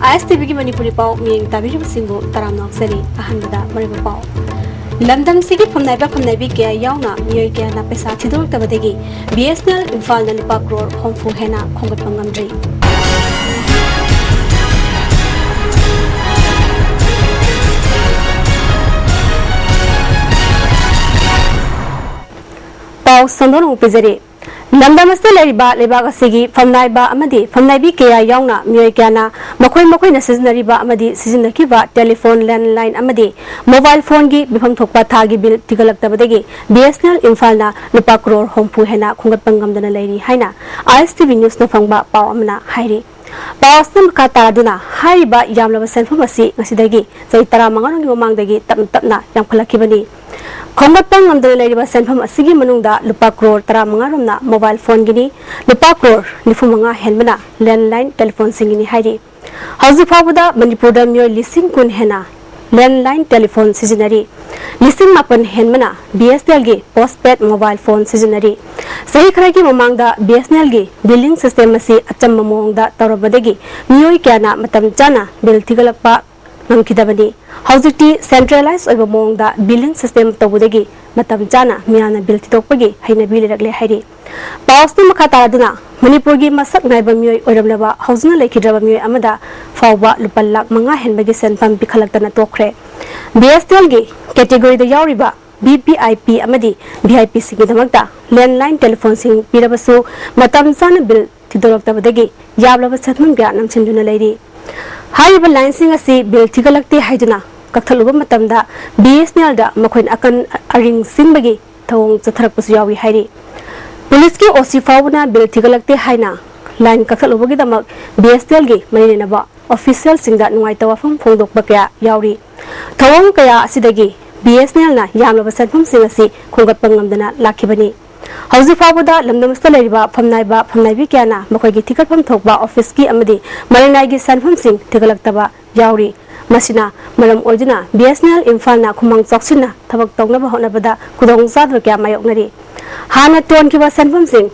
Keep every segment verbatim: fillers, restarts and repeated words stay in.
ꯑꯥꯏ ꯑꯦꯁ T ꯚꯤꯒꯤ ꯃꯅꯤꯄꯨꯔꯤ ꯄꯥꯎ ꯃꯤꯠꯌꯦꯡ ꯇꯥꯕꯤꯔꯤꯕꯁꯤꯡꯕꯨ ꯇꯔꯥꯝꯅ ꯑꯣꯛꯆꯔꯤ꯫ ꯑꯍꯥꯟꯕꯗ ꯃꯔꯨꯑꯣꯏꯕ ꯄꯥꯎ꯫ ꯂꯝꯗꯝꯁꯤꯒꯤ ꯐꯝꯅꯥꯏꯕ ꯐꯝꯅꯥꯏꯕꯤ ꯀꯌꯥ ꯌꯥꯎꯅ ꯃꯤꯑꯣꯏ ꯀꯌꯥꯅ ꯄꯩꯁꯥ ꯊꯤꯗꯣꯔꯛꯇꯕꯗꯒꯤ ꯕꯤ ꯑꯦꯁ ꯑꯦꯟ ꯑꯦꯜ ꯏꯝꯐꯥꯜꯅ ꯂꯨꯄꯥ ꯀ꯭ꯔꯣꯔ ꯍꯨꯝꯐꯨ ꯍꯦꯟꯅ ꯈꯣꯝꯒꯠꯄ ꯉꯝꯗ꯭ꯔꯤ꯫ ꯄꯥꯎ ꯁꯟꯗꯣꯛꯅ ꯑꯃꯨꯛ ꯄꯤꯖꯔꯤ꯫ ꯂꯝꯗꯝ ꯑꯁꯤꯗ ꯂꯩꯔꯤꯕ ꯂꯩꯕꯥꯛ ꯑꯁꯤꯒꯤ ꯐꯝꯅꯥꯏꯕ ꯑꯃꯗꯤ ꯐꯝꯅꯥꯏꯕꯤ ꯀꯌꯥ ꯌꯥꯎꯅ ꯃꯤꯑꯣꯏ ꯀꯌꯥꯅ ꯃꯈꯣꯏ ꯃꯈꯣꯏꯅ ꯁꯤꯖꯤꯟꯅꯔꯤꯕ ꯑꯃꯗꯤ ꯁꯤꯖꯤꯟꯅꯈꯤꯕ ꯇꯦꯂꯤꯐꯣꯟ, ꯂꯦꯟꯂꯥꯏꯟ ꯑꯃꯗꯤ ꯃꯣꯕꯥꯏꯜ ꯐꯣꯟꯒꯤ ꯄꯤꯐꯝ ꯊꯣꯛꯄ ꯊꯥꯒꯤ ꯕꯤꯜ ꯊꯤꯒꯠꯂꯛꯇꯕꯗꯒꯤ ꯕꯤ ꯑꯦꯁ ꯑꯦꯟ ꯑꯦꯜ ꯏꯝꯐꯥꯜꯅ ꯂꯨꯄꯥ ꯀ꯭ꯔꯣꯔ ꯍꯨꯝꯐꯨ ꯍꯦꯟꯅ ꯈꯣꯝꯒꯠꯄ ꯉꯝꯗꯅ ꯂꯩꯔꯤ ꯍꯥꯏꯅ ꯑꯥꯏ ꯑꯦꯁ ꯇꯤ ꯚꯤ ꯅ꯭ꯌꯨꯁꯅ ꯐꯪꯕ ꯄꯥꯎ ꯑꯃꯅ ꯍꯥꯏꯔꯤ꯫ ꯄꯥꯎ ꯑꯁꯤꯅ ꯃꯈꯥ ꯇꯥꯗꯨꯅ ꯍꯥꯏꯔꯤꯕ ꯌꯥꯝꯂꯕ ꯁꯦꯟꯐꯝ ꯑꯁꯤ ꯉꯁꯤꯗꯒꯤ ꯆꯍꯤ ꯇꯔꯥꯃꯉꯥꯔꯣꯝꯒꯤ ꯃꯃꯥꯡꯗꯒꯤ ꯇꯞꯅ ꯇꯞꯅ ꯌꯥꯝꯈꯠꯂꯛꯈꯤꯕꯅꯤ꯫ ꯈꯣꯝꯒꯠꯄ ꯉꯝꯗꯅ ꯂꯩꯔꯤꯕ ꯁꯦꯟꯐꯝ ꯑꯁꯤꯒꯤ ꯃꯅꯨꯡꯗ ꯂꯨꯄꯥ ꯀ꯭ꯔꯣꯔ ꯇꯔꯥꯃꯉꯥꯔꯣꯝꯅ ꯃꯣꯕꯥꯏꯜ ꯐꯣꯟꯒꯤꯅꯤ, ꯂꯨꯄꯥ ꯀ꯭ꯔꯣꯔ ꯅꯤꯐꯨꯃꯉꯥ ꯍꯦꯟꯕꯅ ꯂꯦꯟꯂꯥꯏꯟ ꯇꯦꯂꯤꯐꯣꯟꯁꯤꯡꯒꯤꯅꯤ ꯍꯥꯏꯔꯤ꯫ ꯍꯧꯖꯤꯛ ꯐꯥꯎꯕꯗ ꯃꯅꯤꯄꯨꯔꯗ ꯃꯤꯑꯣꯏ ꯂꯤꯁꯤꯡ ꯀꯨꯟ ꯍꯦꯟꯅ ꯂꯦꯟꯂꯥꯏꯟ ꯇꯦꯂꯤꯐꯣꯟ ꯁꯤꯖꯤꯟꯅꯔꯤ꯫ ꯂꯤꯁꯤꯡ ꯃꯥꯄꯟ ꯍꯦꯟꯕꯅ ꯕꯤ ꯑꯦꯁ ꯑꯦꯟ ꯑꯦꯜꯒꯤ ꯄꯣꯁꯄꯦꯗ ꯃꯣꯕꯥꯏꯜ ꯐꯣꯟ ꯁꯤꯖꯤꯟꯅꯔꯤ꯫ ꯆꯍꯤ ꯈꯔꯒꯤ ꯃꯃꯥꯡꯗ ꯕꯤ ꯑꯦꯁ ꯑꯦꯟ ꯑꯦꯜꯒꯤ ꯕꯤꯂꯤꯡ ꯁꯤꯁꯇꯦꯝ ꯑꯁꯤ ꯑꯆꯝꯕ ꯃꯑꯣꯡꯗ ꯇꯧꯔꯝꯕꯗꯒꯤ ꯃꯤꯑꯣꯏ ꯀꯌꯥꯅ ꯃꯇꯝ ꯆꯥꯅ ꯕꯤꯜ ꯊꯤꯒꯠꯂꯛꯄ ꯉꯝꯈꯤꯗꯕꯅꯤ꯫ ꯍꯧꯖꯤꯛꯇꯤ ꯁꯦꯟꯇ꯭ꯔꯦꯂꯥꯏꯖ ꯑꯣꯏꯕ ꯃꯑꯣꯡꯗ ꯕꯤꯂꯤꯡ ꯁꯤꯁꯇꯦꯝ ꯇꯧꯕꯗꯒꯤ ꯃꯇꯝ ꯆꯥꯅ ꯃꯤꯌꯥꯝꯅ ꯕꯤꯜ ꯊꯤꯗꯣꯛꯄꯒꯤ ꯍꯩꯅꯕꯤ ꯂꯩꯔꯛꯂꯦ ꯍꯥꯏꯔꯤ꯫ ꯄꯥꯎꯁꯤꯅ ꯃꯈꯥ ꯇꯥꯔꯗꯨꯅ, ꯃꯅꯤꯄꯨꯔꯒꯤ ꯃꯁꯛ ꯅꯥꯏꯕ ꯃꯤꯑꯣꯏ ꯑꯣꯏꯔꯝꯂꯕ ꯍꯧꯖꯤꯛꯅ ꯂꯩꯈꯤꯗ꯭ꯔꯕ ꯃꯤꯑꯣꯏ ꯑꯃꯗ ꯐꯥꯎꯕ ꯂꯨꯄꯥ ꯂꯥꯈ ꯃꯉꯥ ꯍꯦꯟꯕꯒꯤ ꯁꯦꯟꯐꯝ ꯄꯤꯈꯠꯂꯛꯇꯅ ꯇꯣꯛꯈ꯭ꯔꯦ꯫ ꯕꯤ ꯑꯦꯁ ꯑꯦꯟ ꯑꯦꯜꯒꯤ ꯀꯦꯇꯦꯒꯣꯔꯤꯗ ꯌꯥꯎꯔꯤꯕ ꯚꯤ ꯚꯤ ꯑꯥꯏ ꯄꯤ ꯑꯃꯗꯤ ꯚꯤ ꯑꯥꯏ ꯄꯤꯁꯤꯡꯒꯤꯗꯃꯛꯇ ꯂꯦꯟꯂꯥꯏꯟ ꯇꯦꯂꯤꯐꯣꯟꯁꯤꯡ ꯄꯤꯔꯕꯁꯨ ꯃꯇꯝ ꯆꯥꯅ ꯕꯤꯜ ꯊꯤꯗꯣꯔꯛꯇꯕꯗꯒꯤ ꯌꯥꯝꯂꯕ ꯁꯦꯟꯐꯝ ꯀꯌꯥ ꯅꯝꯁꯤꯟꯗꯨꯅ ꯂꯩꯔꯤ꯫ ꯍꯥꯏꯔꯤꯕ ꯂꯥꯏꯟꯁꯤꯡ ꯑꯁꯤ ꯕꯤꯜ ꯊꯤꯒꯠꯂꯛꯇꯦ ꯍꯥꯏꯗꯨꯅ ꯀꯛꯊꯠꯂꯨꯕ ꯃꯇꯝꯗ ꯕꯤ ꯑꯦꯁ ꯑꯦꯟ ꯑꯦꯜꯗ ꯃꯈꯣꯏꯅ ꯑꯀꯟ ꯑꯔꯤꯡ ꯁꯤꯟꯕꯒꯤ ꯊꯧꯑꯣꯡ ꯆꯠꯊꯔꯛꯄꯁꯨ ꯌꯥꯎꯏ ꯍꯥꯏꯔꯤ꯫ ꯄꯨꯂꯤꯁꯀꯤ ꯑꯣ ꯁꯤ ꯐꯥꯎꯕꯅ ꯕꯤꯜ ꯊꯤꯒꯠꯂꯛꯇꯦ ꯍꯥꯏꯅ ꯂꯥꯏꯟ ꯀꯛꯊꯠꯂꯨꯕꯒꯤꯗꯃꯛ ꯕꯤ ꯑꯦꯁ ꯑꯦꯟ ꯑꯦꯜꯒꯤ ꯃꯔꯤ ꯂꯩꯅꯕ ꯑꯣꯐꯤꯁꯤꯌꯦꯜꯁꯤꯡꯗ ꯅꯨꯡꯉꯥꯏꯇꯕ ꯋꯥꯐꯝ ꯐꯣꯡꯗꯣꯛꯄ ꯀꯌꯥ ꯌꯥꯎꯔꯤ꯫ ꯊꯧꯑꯣꯡ ꯀꯌꯥ ꯑꯁꯤꯗꯒꯤ ꯕꯤ ꯑꯦꯁ ꯑꯦꯟ ꯑꯦꯜꯅ ꯌꯥꯝꯂꯕ ꯁꯦꯟꯐꯝꯁꯤꯡ ꯑꯁꯤ ꯈꯣꯝꯒꯠꯄ ꯉꯝꯗꯅ ꯂꯥꯛꯈꯤꯕꯅꯤ꯫ ꯍꯧꯖꯤꯛ ꯐꯥꯎꯕꯗ ꯂꯝꯗꯝ ꯑꯁꯤꯗ ꯂꯩꯔꯤꯕ ꯐꯝꯅꯥꯏꯕ ꯐꯝꯅꯥꯏꯕꯤ ꯀꯌꯥꯅ ꯃꯈꯣꯏꯒꯤ ꯊꯤꯒꯠꯐꯝ ꯊꯣꯛꯄ ꯑꯣꯐꯤꯁꯀꯤ ꯑꯃꯗꯤ ꯃꯔꯩꯅꯥꯏꯒꯤ ꯁꯦꯟꯐꯝꯁꯤꯡ ꯊꯤꯒꯠꯂꯛꯇꯕ ꯌꯥꯎꯔꯤ꯫ ꯃꯁꯤꯅ ꯃꯔꯝ ꯑꯣꯏꯗꯨꯅ ꯕꯤ ꯑꯦꯁ ꯑꯦꯟ ꯑꯦꯜ ꯏꯝꯐꯥꯜꯅ ꯈꯨꯃꯥꯡ ꯆꯥꯎꯁꯤꯟꯅ ꯊꯕꯛ ꯇꯧꯅꯕ ꯍꯣꯠꯅꯕꯗ ꯈꯨꯗꯣꯡꯆꯥꯗꯕ ꯀꯌꯥ ꯃꯥꯌꯣꯛꯅꯔꯤ꯫ ꯍꯥꯟꯅ ꯇꯣꯟꯈꯤꯕ ꯁꯦꯟꯐꯝꯁꯤꯡ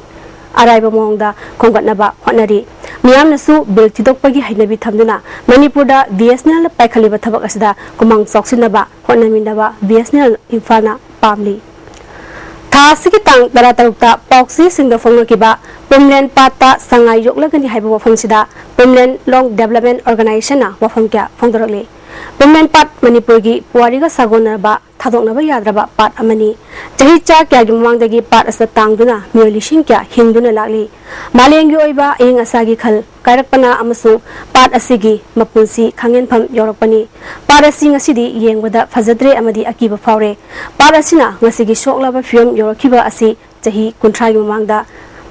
ꯑꯔꯥꯏꯕ ꯃꯑꯣꯡꯗ ꯈꯣꯝꯒꯠꯅꯕ ꯍꯣꯠꯅꯔꯤ꯫ ꯃꯤꯌꯥꯝꯅꯁꯨ ꯕꯤꯜ ꯊꯤꯗꯣꯛꯄꯒꯤ ꯍꯩꯅꯕꯤ ꯊꯝꯗꯨꯅ ꯃꯅꯤꯄꯨꯔꯗ BSNLꯅ ꯄꯥꯏꯈꯠꯂꯤꯕ ꯊꯕꯛ ꯑꯁꯤꯗ ꯈꯨꯃꯥꯡ ꯆꯥꯎꯁꯤꯟꯅꯕ ꯍꯣꯠꯅꯃꯤꯟꯅꯕ BSNL ꯏꯝꯐꯥꯜꯅ ꯄꯥꯝꯂꯤ꯫ ꯊꯥ ꯑꯁꯤꯒꯤ ꯇꯥꯡ ꯇꯔꯥꯇꯔꯨꯛꯇ ꯄꯥꯎꯆꯦꯁꯤꯡꯗ ꯐꯣꯡꯅꯈꯤꯕ ꯄꯨꯝꯂꯦꯟ ꯄꯥꯠꯇ ꯁꯉꯥꯏ ꯌꯣꯛꯂꯒꯅꯤ ꯍꯥꯏꯕ ꯋꯥꯐꯝꯁꯤꯗ ꯄꯨꯝꯂꯦꯟ ꯂꯣꯡ ꯗꯦꯕꯂꯞꯃꯦꯟ ꯑꯣꯔꯒꯅꯥꯏꯖꯦꯁꯟꯅ ꯋꯥꯐꯝ ꯀꯌꯥ ꯐꯣꯡꯗꯣꯔꯛꯂꯤ꯫ ꯄꯨꯝꯂꯦꯟ ꯄꯥꯠ ꯃꯅꯤꯄꯨꯔꯒꯤ ꯄꯨꯋꯥꯔꯤꯒ ꯁꯥꯒꯣꯟꯅꯔꯕ ꯊꯥꯗꯣꯛꯅꯕ ꯌꯥꯗ꯭ꯔꯕ ꯄꯥꯠ ꯑꯃꯅꯤ꯫ ꯆꯍꯤ ꯆꯥ ꯀꯌꯥꯒꯤ ꯃꯃꯥꯡꯗꯒꯤ ꯄꯥꯠ ꯑꯁꯤꯗ ꯇꯥꯡꯗꯨꯅ ꯃꯤꯑꯣꯏ ꯂꯤꯁꯤꯡ ꯀꯌꯥ ꯍꯤꯡꯗꯨꯅ ꯂꯥꯛꯂꯤ꯫ ꯃꯥꯂꯦꯝꯒꯤ ꯑꯣꯏꯕ ꯑꯏꯪ ꯑꯁꯥꯒꯤ ꯈꯜ ꯀꯥꯏꯔꯛꯄꯅ ꯑꯃꯁꯨꯡ ꯄꯥꯠ ꯑꯁꯤꯒꯤ ꯃꯄꯨꯟꯁꯤ ꯈꯥꯡꯍꯦꯟꯐꯝ ꯌꯧꯔꯛꯄꯅꯤ꯫ ꯄꯥꯠ ꯑꯁꯤ ꯉꯁꯤꯗꯤ ꯌꯦꯡꯕꯗ ꯐꯖꯗ꯭ꯔꯦ ꯑꯃꯗꯤ ꯑꯀꯤꯕ ꯐꯥꯎꯔꯦ꯫ ꯄꯥꯠ ꯑꯁꯤꯅ ꯉꯁꯤꯒꯤ ꯁꯣꯛꯂꯕ ꯐꯤꯕꯝ ꯌꯧꯔꯛꯈꯤꯕ ꯑꯁꯤ ꯆꯍꯤ ꯀꯨꯟꯊ꯭ꯔꯥꯒꯤ ꯃꯃꯥꯡꯗ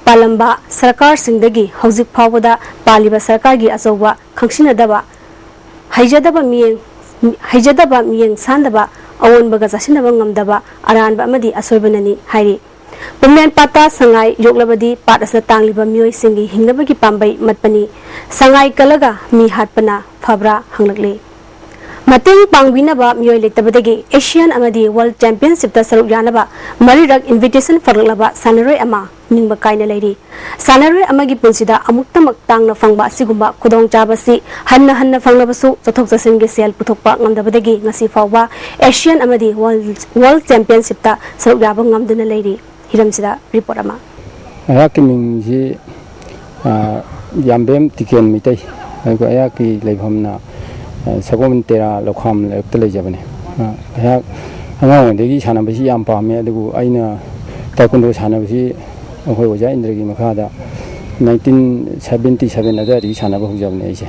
ꯄꯥꯜꯂꯝꯕ ꯁꯔꯀꯥꯔꯁꯤꯡꯗꯒꯤ ꯍꯧꯖꯤꯛ ꯐꯥꯎꯕꯗ ꯄꯥꯜꯂꯤꯕ ꯁꯔꯀꯥꯔꯒꯤ ꯑꯆꯧꯕ ꯈꯪꯁꯤꯟꯅꯗꯕ, ꯍꯩꯖꯗꯕ ꯃꯤꯠꯌꯦꯡ, ꯍꯩꯖꯗꯕ ꯃꯤꯠꯌꯦꯡ ꯁꯥꯟꯗꯕ, ꯑꯑꯣꯟꯕꯒ ꯆꯥꯁꯤꯟꯅꯕ ꯉꯝꯗꯕ ꯑꯔꯥꯟꯕ ꯑꯃꯗꯤ ꯑꯁꯣꯏꯕꯅꯅꯤ ꯍꯥꯏꯔꯤ꯫ ꯄꯨꯝꯂꯦꯟ ꯄꯥꯠꯇ ꯁꯉꯥꯏ ꯌꯣꯛꯂꯕꯗꯤ ꯄꯥꯠ ꯑꯁꯤꯗ ꯇꯥꯡꯂꯤꯕ ꯃꯤꯑꯣꯏꯁꯤꯡꯒꯤ ꯍꯤꯡꯅꯕꯒꯤ ꯄꯥꯝꯕꯩ ꯃꯠꯄꯅꯤ꯫ ꯁꯉꯥꯏ ꯀꯜꯂꯒ ꯃꯤ ꯍꯥꯠꯄꯅ ꯐꯕ꯭ꯔꯥ ꯍꯪꯂꯛꯂꯤ꯫ ꯃꯇꯦꯡ ꯄꯥꯡꯕꯤꯅꯕ ꯃꯤꯑꯣꯏ ꯂꯩꯇꯕꯗꯒꯤ ꯑꯦꯁꯤꯌꯥꯟ ꯑꯃꯗꯤ ꯋꯥꯔꯜ ꯆꯦꯝꯄꯤꯌꯟꯁꯤꯞꯇ ꯁꯔꯨꯛ ꯌꯥꯅꯕ ꯃꯔꯤꯔꯛ ꯏꯟꯚꯤꯇꯦꯁꯟ ꯐꯪꯂꯛꯂꯕ ꯁꯥꯟꯅꯔꯣꯏ ꯑꯃ ꯅꯤꯡꯕ ꯀꯥꯏꯅ ꯂꯩꯔꯤ꯫ ꯁꯥꯟꯅꯔꯣꯏ ꯑꯃꯒꯤ ꯄꯨꯟꯁꯤꯗ ꯑꯃꯨꯛꯇꯃꯛ ꯇꯥꯡꯅ ꯐꯪꯕ ꯑꯁꯤꯒꯨꯝꯕ ꯈꯨꯗꯣꯡꯆꯥꯕꯁꯤ ꯍꯟꯅ ꯍꯟꯅ ꯐꯪꯂꯕꯁꯨ ꯆꯠꯊꯣꯛ ꯆꯠꯁꯤꯟꯒꯤ ꯁꯦꯜ ꯄꯨꯊꯣꯛꯄ ꯉꯝꯗꯕꯗꯒꯤ ꯉꯁꯤ ꯐꯥꯎꯕ ꯑꯦꯁꯤꯌꯥꯟ ꯑꯃꯗꯤ ꯋꯥꯔꯜ, ꯋꯥꯔꯜ ꯆꯦꯝꯄꯤꯌꯟꯁꯤꯞꯇ ꯁꯔꯨꯛ ꯌꯥꯕ ꯉꯝꯗꯨꯅ ꯂꯩꯔꯤ꯫ ꯍꯤꯔꯝꯁꯤꯗ ꯔꯤꯄꯣꯔꯠ ꯑꯃ꯫ ꯑꯩꯍꯥꯛꯀꯤ ꯃꯤꯡꯁꯤ, ꯑ, ꯌꯥꯝꯕꯦꯝ ꯇꯤꯀꯦꯟ ꯃꯩꯇꯩ꯫ ꯑꯗꯨꯒ ꯑꯩꯍꯥꯛꯀꯤ ꯂꯩꯐꯝꯅ, ꯑ, ꯁꯒꯣꯜꯕꯟ ꯇꯦꯔꯥ ꯂꯧꯈꯥꯝ ꯂꯩꯔꯛꯇ ꯂꯩꯖꯕꯅꯤ꯫ ꯑ, ꯑꯩꯍꯥꯛ ꯑꯉꯥꯡ ꯑꯣꯏꯔꯤꯉꯩꯗꯒꯤ ꯁꯥꯟꯅꯕꯁꯤ ꯌꯥꯝ ꯄꯥꯝꯃꯦ꯫ ꯑꯗꯨꯕꯨ ꯑꯩꯅ ꯇꯥꯏꯀꯨꯟꯗꯣ ꯁꯥꯟꯅꯕꯁꯤ ꯑꯩꯈꯣꯏ ꯑꯣꯖꯥ ꯏꯟꯗ꯭ꯔꯒꯤ ꯃꯈꯥꯗ nineteen seventy seven ꯑꯗꯨꯋꯥꯏꯗꯒꯤ ꯁꯥꯟꯅꯕ ꯍꯧꯖꯕꯅꯦ ꯑꯩꯁꯦ꯫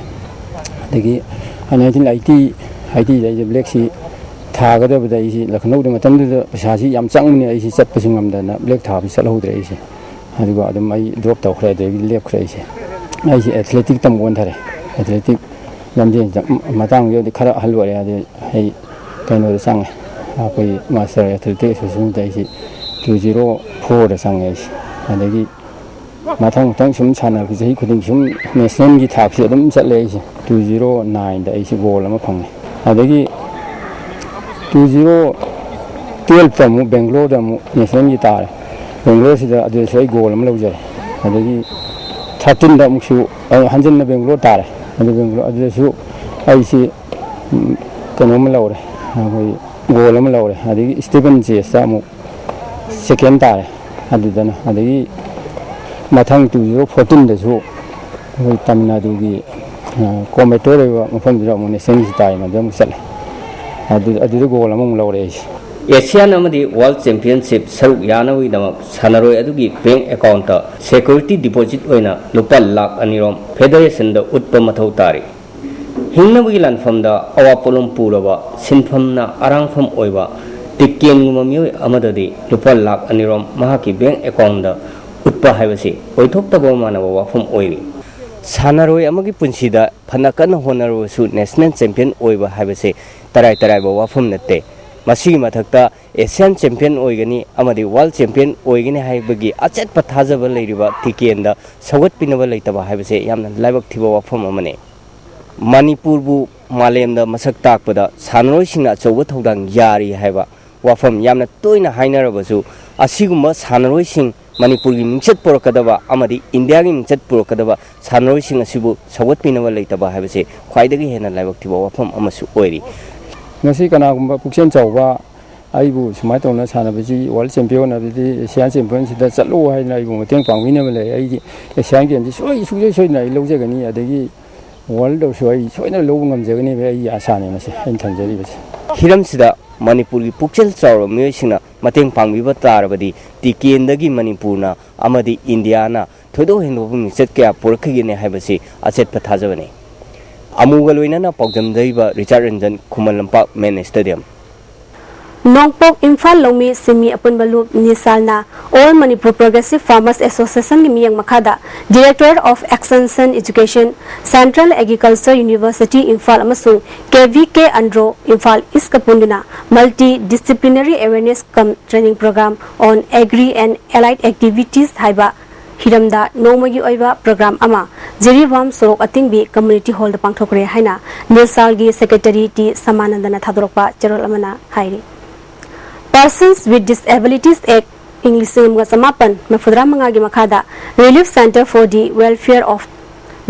ꯑꯗꯒꯤ nineteen eighty, eightyꯗ ꯑꯩꯁꯦ ꯕ꯭ꯂꯦꯛꯁꯤ ꯊꯥꯒꯗꯕꯗ ꯑꯩꯁꯤ ꯂꯈꯅꯧꯗ ꯃꯇꯝꯗꯨꯗ ꯄꯩꯁꯥꯁꯤ ꯌꯥꯝ ꯆꯪꯕꯅꯦ, ꯑꯩꯁꯤ ꯆꯠꯄꯁꯤ ꯉꯝꯗꯅ ꯕ꯭ꯂꯦꯛ ꯊꯥꯕꯁꯤ ꯆꯠꯍꯧꯗ꯭ꯔꯦ ꯑꯩꯁꯦ꯫ ꯑꯗꯨꯒ ꯑꯗꯨꯝ ꯑꯩ ꯗ꯭ꯔꯣꯞ ꯇꯧꯈ꯭ꯔꯦ, ꯑꯗꯨꯗꯒꯤ ꯂꯦꯞꯈ꯭ꯔꯦ ꯑꯩꯁꯦ꯫ ꯑꯩꯁꯦ ꯑꯦꯊꯂꯦꯇꯤꯛ ꯇꯝꯕ ꯑꯣꯟꯊꯔꯦ꯫ ꯑꯦꯊꯂꯦꯇꯤꯛ ꯂꯝꯖꯦꯟꯁꯤꯗ ꯃꯇꯥꯡꯗꯨꯗꯗꯤ ꯈꯔ ꯑꯍꯜ ꯑꯣꯏꯔꯦ꯫ ꯑꯗꯨ ꯑꯩ ꯀꯩꯅꯣꯗ ꯆꯪꯉꯦ, ꯑꯩꯈꯣꯏ ꯃꯥꯁꯇꯔ ꯑꯦꯊꯂꯦꯇꯤꯛ ꯑꯦꯁꯣꯁꯤꯌꯦꯁꯟꯗ ꯑꯩꯁꯤ two zero fourꯗ ꯆꯪꯉꯦ ꯑꯩꯁꯦ꯫ ꯑꯗꯒꯤ ꯃꯊꯪ ꯃꯊꯪ ꯁꯨꯝ ꯁꯥꯟꯅꯔꯛꯄ ꯆꯍꯤ ꯈꯨꯗꯤꯡ ꯁꯨꯝ ꯅꯦꯁꯅꯦꯜꯒꯤ ꯊꯥꯛꯁꯤ ꯑꯗꯨꯝ ꯆꯠꯂꯦ ꯑꯩꯁꯦ꯫ Two zero nineꯗ ꯑꯩꯁꯦ ꯒꯣꯜ ꯑꯃ ꯐꯪꯉꯦ꯫ ꯑꯗꯒꯤ two zero twelveꯇ ꯑꯃꯨꯛ ꯕꯦꯡꯒ꯭ꯂꯣꯔꯗ ꯑꯃꯨꯛ ꯅꯦꯁꯅꯦꯜꯒꯤ ꯇꯥꯔꯦ꯫ ꯕꯦꯡꯒ꯭ꯂꯣꯔꯁꯤꯗ ꯑꯗꯨꯗꯁꯨ ꯑꯩ ꯒꯣꯜ ꯑꯃ ꯂꯧꯖꯔꯦ꯫ ꯑꯗꯒꯤ ꯊꯥꯔꯇꯤꯟꯗ ꯑꯃꯨꯛꯁꯨ ꯑꯩ ꯍꯟꯖꯟꯅ ꯕꯦꯡꯒ꯭ꯂꯣꯔ ꯇꯥꯔꯦ꯫ ꯑꯗꯨ ꯕꯦꯡꯒ꯭ꯂꯣꯔ ꯑꯗꯨꯗꯁꯨ ꯑꯩꯁꯤ, ꯎꯝ, ꯀꯩꯅꯣ ꯑꯃ ꯂꯧꯔꯦ, ꯑꯩꯈꯣꯏ ꯒꯣꯜ ꯑꯃ ꯂꯧꯔꯦ꯫ ꯑꯗꯒꯤ ꯁ꯭ꯇꯤꯐꯟ ꯆꯦꯁꯇ ꯑꯃꯨꯛ ꯁꯦꯀꯦꯟ ꯇꯥꯔꯦ꯫ ꯑꯗꯨꯗꯅ ꯑꯗꯒꯤ ꯃꯊꯪ ꯇꯨ ꯖꯤꯔꯣ ꯐꯣꯔꯇꯤꯟꯗꯁꯨ ꯑꯩꯈꯣꯏ ꯇꯥꯃꯤꯜ ꯅꯥꯗꯨꯒꯤ, ꯑ, ꯀꯣꯝꯕꯦꯇꯣꯔ ꯑꯣꯏꯕ ꯃꯐꯝꯗꯨꯗ ꯑꯃꯨꯛ ꯅꯦꯁꯅꯦꯜꯒꯤ ꯇꯥꯏꯅ ꯑꯗꯨ ꯑꯃꯨꯛ ꯆꯠꯂꯦ꯫ ꯑꯗꯨ, ꯑꯗꯨꯗ ꯒꯣꯜ ꯑꯃꯃꯨꯛ ꯂꯧꯔꯦ ꯑꯩꯁꯦ꯫ ꯑꯦꯁꯤꯌꯥꯟ ꯑꯃꯗꯤ ꯋꯥꯔꯜ ꯆꯦꯝꯄꯤꯌꯟꯁꯤꯞ ꯁꯔꯨꯛ ꯌꯥꯅꯕꯒꯤꯗꯃꯛ ꯁꯥꯟꯅꯔꯣꯏ ꯑꯗꯨꯒꯤ ꯕꯦꯡ ꯑꯦꯀꯥꯎꯟꯠꯇ ꯁꯦꯀ꯭ꯌꯨꯔꯤꯇꯤ ꯗꯤꯄꯣꯖꯤꯠ ꯑꯣꯏꯅ ꯂꯨꯄꯥ ꯂꯥꯈ ꯑꯅꯤꯔꯣꯝ ꯐꯦꯗꯔꯦꯁꯟꯗ ꯎꯠꯄ ꯃꯊꯧ ꯇꯥꯔꯤ꯫ ꯍꯤꯡꯅꯕꯒꯤ ꯂꯥꯟꯐꯝꯗ ꯑꯋꯥ ꯄꯣꯠꯂꯨꯝ ꯄꯨꯔꯕ, ꯁꯤꯟꯐꯝꯅ ꯑꯔꯥꯡꯐꯝ ꯑꯣꯏꯕ ꯇꯤꯀꯦꯟꯒꯨꯝꯕ ꯃꯤꯑꯣꯏ ꯑꯃꯗꯗꯤ ꯂꯨꯄꯥ ꯂꯥꯈ ꯑꯅꯤꯔꯣꯝ ꯃꯍꯥꯛꯀꯤ ꯕꯦꯡ ꯑꯦꯀꯥꯎꯟꯠꯇ ꯎꯠꯄ ꯍꯥꯏꯕꯁꯤ ꯑꯣꯏꯊꯣꯛꯇꯕ ꯃꯥꯟꯅꯕ ꯋꯥꯐꯝ ꯑꯣꯏꯔꯤ꯫ ꯁꯥꯟꯅꯔꯣꯏ ꯑꯃꯒꯤ ꯄꯨꯟꯁꯤꯗ ꯐꯅ ꯀꯟꯅ ꯍꯣꯠꯅꯔꯕꯁꯨ ꯅꯦꯁꯅꯦꯜ ꯆꯦꯝꯄꯤꯌꯟ ꯑꯣꯏꯕ ꯍꯥꯏꯕꯁꯦ ꯇꯔꯥꯏ ꯇꯔꯥꯏꯕ ꯋꯥꯐꯝ ꯅꯠꯇꯦ꯫ ꯃꯁꯤꯒꯤ ꯃꯊꯛꯇ ꯑꯦꯁꯤꯌꯥꯟ ꯆꯦꯝꯄꯤꯌꯟ ꯑꯣꯏꯒꯅꯤ ꯑꯃꯗꯤ ꯋꯥꯔꯜ ꯆꯦꯝꯄꯤꯌꯟ ꯑꯣꯏꯒꯅꯤ ꯍꯥꯏꯕꯒꯤ ꯑꯆꯦꯠꯄ ꯊꯥꯖꯕ ꯂꯩꯔꯤꯕ ꯇꯤꯀꯦꯟꯗ ꯁꯧꯒꯠꯄꯤꯅꯕ ꯂꯩꯇꯕ ꯍꯥꯏꯕꯁꯦ ꯌꯥꯝꯅ ꯂꯥꯏꯕꯛ ꯊꯤꯕ ꯋꯥꯐꯝ ꯑꯃꯅꯤ꯫ ꯃꯅꯤꯄꯨꯔꯕꯨ ꯃꯥꯂꯦꯝꯗ ꯃꯁꯛ ꯇꯥꯛꯄꯗ ꯁꯥꯟꯅꯔꯣꯏꯁꯤꯡꯅ ꯑꯆꯧꯕ ꯊꯧꯗꯥꯡ ꯌꯥꯔꯤ ꯍꯥꯏꯕ ꯋꯥꯐꯝ ꯌꯥꯝꯅ ꯇꯣꯏꯅ ꯍꯥꯏꯅꯔꯕꯁꯨ, ꯑꯁꯤꯒꯨꯝꯕ ꯁꯥꯟꯅꯔꯣꯏꯁꯤꯡ, ꯃꯅꯤꯄꯨꯔꯒꯤ ꯃꯤꯡꯆꯠ ꯄꯨꯔꯛꯀꯗꯕ ꯑꯃꯗꯤ ꯏꯟꯗꯤꯌꯥꯒꯤ ꯃꯤꯡꯆꯠ ꯄꯨꯔꯛꯀꯗꯕ ꯁꯥꯟꯅꯔꯣꯏꯁꯤꯡ ꯑꯁꯤꯕꯨ ꯁꯧꯒꯠꯄꯤꯅꯕ ꯂꯩꯇꯕ ꯍꯥꯏꯕꯁꯤ ꯈ꯭ꯋꯥꯏꯗꯒꯤ ꯍꯦꯟꯅ ꯂꯥꯏꯕꯛ ꯊꯤꯕ ꯋꯥꯐꯝ ꯑꯃꯁꯨ ꯑꯣꯏꯔꯤ꯫ ꯉꯁꯤ ꯀꯅꯥꯒꯨꯝꯕ ꯄꯨꯛꯆꯦꯜ ꯆꯥꯎꯕ ꯑꯩꯕꯨ ꯁꯨꯃꯥꯏꯅ ꯇꯧꯅ ꯁꯥꯟꯅꯕꯁꯤ, ꯋꯥꯔꯜ ꯆꯦꯝꯄꯤꯌꯟ ꯑꯗꯨꯗꯤ ꯑꯦꯁꯤꯌꯥꯟ ꯆꯦꯝꯄꯤꯌꯟꯁꯤꯗ ꯆꯠꯂꯣ ꯍꯥꯏꯗꯅ ꯑꯩꯕꯨ ꯃꯇꯦꯡ ꯄꯥꯡꯕꯤꯅꯕ ꯂꯩ꯫ ꯑꯩꯗꯤ ꯑꯦꯁꯤꯌꯥꯟ ꯒꯦꯝꯁꯤ ꯁꯣꯏ-, ꯁꯨꯡꯁꯣꯏ ꯁꯣꯏꯗꯅ ꯑꯩ ꯂꯧꯖꯒꯅꯤ, ꯑꯗꯒꯤ ꯋꯥꯔꯜꯗꯁꯨ ꯑꯩ ꯁꯣꯏꯗꯅ ꯂꯧꯕ ꯉꯝꯖꯒꯅꯦꯕ, ꯑꯩꯒꯤ ꯑꯥꯁꯥꯅꯦ ꯃꯁꯤ ꯑꯩꯅ ꯊꯝꯖꯔꯤꯕꯁꯦ꯫ ꯍꯤꯔꯝꯁꯤꯗ ꯃꯅꯤꯄꯨꯔꯒꯤ ꯄꯨꯛꯆꯦꯜ ꯆꯥꯎꯔꯕ ꯃꯤꯑꯣꯏꯁꯤꯡꯅ ꯃꯇꯦꯡ ꯄꯥꯡꯕꯤꯕ ꯇꯥꯔꯕꯗꯤ ꯇꯤꯀꯦꯟꯗꯒꯤ ꯃꯅꯤꯄꯨꯔꯅ ꯑꯃꯗꯤ ꯏꯟꯗꯤꯌꯥꯅ ꯊꯣꯏꯗꯣꯛ ꯍꯦꯟꯗꯣꯛꯄ ꯃꯤꯡꯆꯠ ꯀꯌꯥ ꯄꯨꯔꯛꯈꯤꯒꯅꯤ ꯍꯥꯏꯕꯁꯤ ꯑꯆꯦꯠꯄ ꯊꯥꯖꯕꯅꯤ꯫ ꯑꯃꯨꯒ ꯂꯣꯏꯅꯅ ꯄꯥꯎꯗꯝꯖꯩꯕ ꯔꯤꯆꯥꯔꯗ ꯔꯟꯖꯟ, ꯈꯨꯃꯟ ꯂꯝꯄꯥꯛ ꯃꯦꯟ ꯁ꯭ꯇꯦꯗꯤꯌꯝ꯫ ꯅꯣꯡꯄꯣꯛ ꯏꯝꯐꯥꯜ ꯂꯧꯃꯤ ꯁꯤꯟꯃꯤ ꯑꯄꯨꯟꯕ ꯂꯨꯞ ꯅꯤꯁꯥꯜꯅ All Manipur Progressive Farmers Associationꯒꯤ ꯃꯤꯠꯌꯦꯡ ꯃꯈꯥꯗ Directorate of Extension Education, Central Agriculture University Imphal ꯑꯃꯁꯨꯡ KVK Andro Imphal Eastꯀ ꯄꯨꯟꯗꯨꯅ Multi Disciplinary Awareness cum Training Program on Agri and Allied Activities ꯍꯥꯏꯕ ꯍꯤꯔꯝꯗ ꯅꯣꯡꯃꯒꯤ ꯑꯣꯏꯕ ꯄ꯭ꯔꯣꯒ꯭ꯔꯥꯝ ꯑꯃ ꯖꯤꯔꯤꯕꯥꯝ ꯁꯣꯔꯣꯛ ꯑꯇꯤꯡꯕꯤ ꯀꯝꯃ꯭ꯌꯨꯅꯤꯇꯤ ꯍꯣꯜꯗ ꯄꯥꯡꯊꯣꯛꯈ꯭ꯔꯦ ꯍꯥꯏꯅ ꯅꯤꯁꯥꯜꯒꯤ ꯁꯦꯀ꯭ꯔꯦꯇꯔꯤ ꯇꯤ ꯁꯃꯥꯅꯟꯗꯅ ꯊꯥꯗꯣꯔꯛꯄ ꯆꯦꯔꯣꯜ ꯑꯃꯅ ꯍꯥꯏꯔꯤ꯫ Persons with Disabilities Act ꯏꯪ ꯂꯤꯁꯤꯡ ꯑꯃꯒ ꯆꯃꯥꯄꯟ ꯃꯔꯤꯐꯨꯇꯔꯥ ꯃꯉꯥꯒꯤ ꯃꯈꯥꯗ Relief Centre for the Welfare of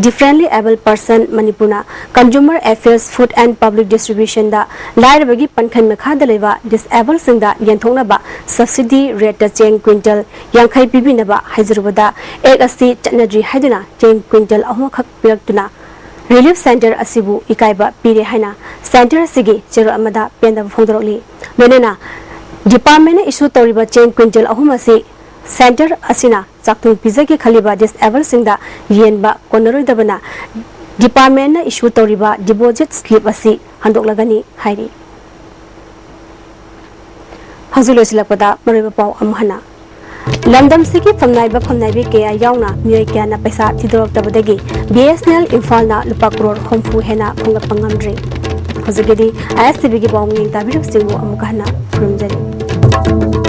Differently Abled Person ꯃꯅꯤꯄꯨꯔꯅ Consumer Affairs, Food and Public Distributionꯗ ꯂꯥꯏꯔꯕꯒꯤ ꯄꯟꯈꯟ ꯃꯈꯥꯗ ꯂꯩꯕ ꯗꯤꯁꯑꯦꯕꯜꯁꯤꯡꯗ ꯌꯦꯟꯊꯣꯛꯅꯕ ꯁꯕꯁꯤꯗꯤ ꯔꯦꯠꯇ ꯆꯦꯡ ꯀ꯭ꯋꯤꯟꯇꯜ ꯌꯥꯡꯈꯩ ꯄꯤꯕꯤꯅꯕ ꯍꯥꯏꯖꯔꯨꯕꯗ, ꯑꯦꯛ ꯑꯁꯤ ꯆꯠꯅꯗ꯭ꯔꯤ ꯍꯥꯏꯗꯨꯅ ꯆꯦꯡ ꯀ꯭ꯋꯤꯟꯇꯜ ꯑꯍꯨꯝꯈꯛ ꯄꯤꯔꯛꯇꯨꯅ ꯔꯤꯂꯤꯐ ꯁꯦꯟꯇꯔ ꯑꯁꯤꯕꯨ ꯏꯀꯥꯏꯕ ꯄꯤꯔꯦ ꯍꯥꯏꯅ ꯁꯦꯟꯇꯔ ꯑꯁꯤꯒꯤ ꯆꯦꯔꯣꯜ ꯑꯃꯗ ꯄꯦꯟꯗꯕ ꯐꯣꯡꯗꯣꯔꯛꯂꯤ꯫ ꯂꯣꯏꯅꯅ ꯗꯤꯄꯥꯔꯠꯃꯦꯟꯅ ꯏꯁꯨ ꯇꯧꯔꯤꯕ ꯆꯦꯡ ꯀ꯭ꯋꯤꯟꯇꯜ ꯑꯍꯨꯝ ꯑꯁꯤ ꯁꯦꯟꯇꯔ ꯑꯁꯤꯅ ꯆꯥꯛꯊꯨꯡ ꯄꯤꯖꯒꯦ ꯈꯜꯂꯤꯕ ꯗꯤꯁꯑꯦꯕꯜꯁꯤꯡꯗ ꯌꯦꯟꯕ ꯀꯣꯟꯅꯔꯣꯏꯗꯕꯅ ꯗꯤꯄꯥꯔꯠꯃꯦꯟꯅ ꯏꯁꯨ ꯇꯧꯔꯤꯕ ꯗꯤꯄꯣꯖꯤꯠ ꯁ꯭ꯂꯤꯞ ꯑꯁꯤ ꯍꯟꯗꯣꯛꯂꯒꯅꯤ ꯍꯥꯏꯔꯤ꯫ ꯍꯧꯖꯤꯛ ꯂꯣꯏꯁꯤꯜꯂꯛꯄꯗ ꯃꯔꯨꯑꯣꯏꯕ ꯄꯥꯎ ꯑꯃꯨꯛ ꯍꯟꯅ꯫ ꯂꯝꯗꯝꯁꯤꯒꯤ ꯐꯝꯅꯥꯏꯕ ꯐꯝꯅꯥꯏꯕꯤ ꯀꯌꯥ ꯌꯥꯎꯅ ꯃꯤꯑꯣꯏ ꯀꯌꯥꯅ ꯄꯩꯁꯥ ꯊꯤꯗꯣꯔꯛꯇꯕꯗꯒꯤ ꯕꯤ ꯑꯦꯁ ꯑꯦꯟ ꯑꯦꯜ ꯏꯝꯐꯥꯜꯅ ꯂꯨꯄꯥ ꯀ꯭ꯔꯣꯔ ꯍꯨꯝꯐꯨ ꯍꯦꯟꯅ ꯈꯣꯝꯒꯠꯄ ꯉꯝꯗ꯭ꯔꯤ꯫ ꯍꯧꯖꯤꯛꯀꯤꯗꯤ ꯑꯥꯏ ꯑꯦꯁ ꯇꯤ ꯚꯤꯒꯤ ꯄꯥꯎ ꯃꯤꯠꯌꯦꯡ ꯇꯥꯕꯤꯔꯤꯕꯁꯤꯡꯕꯨ ꯑꯃꯨꯛ ꯍꯟꯅ ꯈꯨꯔꯨꯝꯖꯔꯤ꯫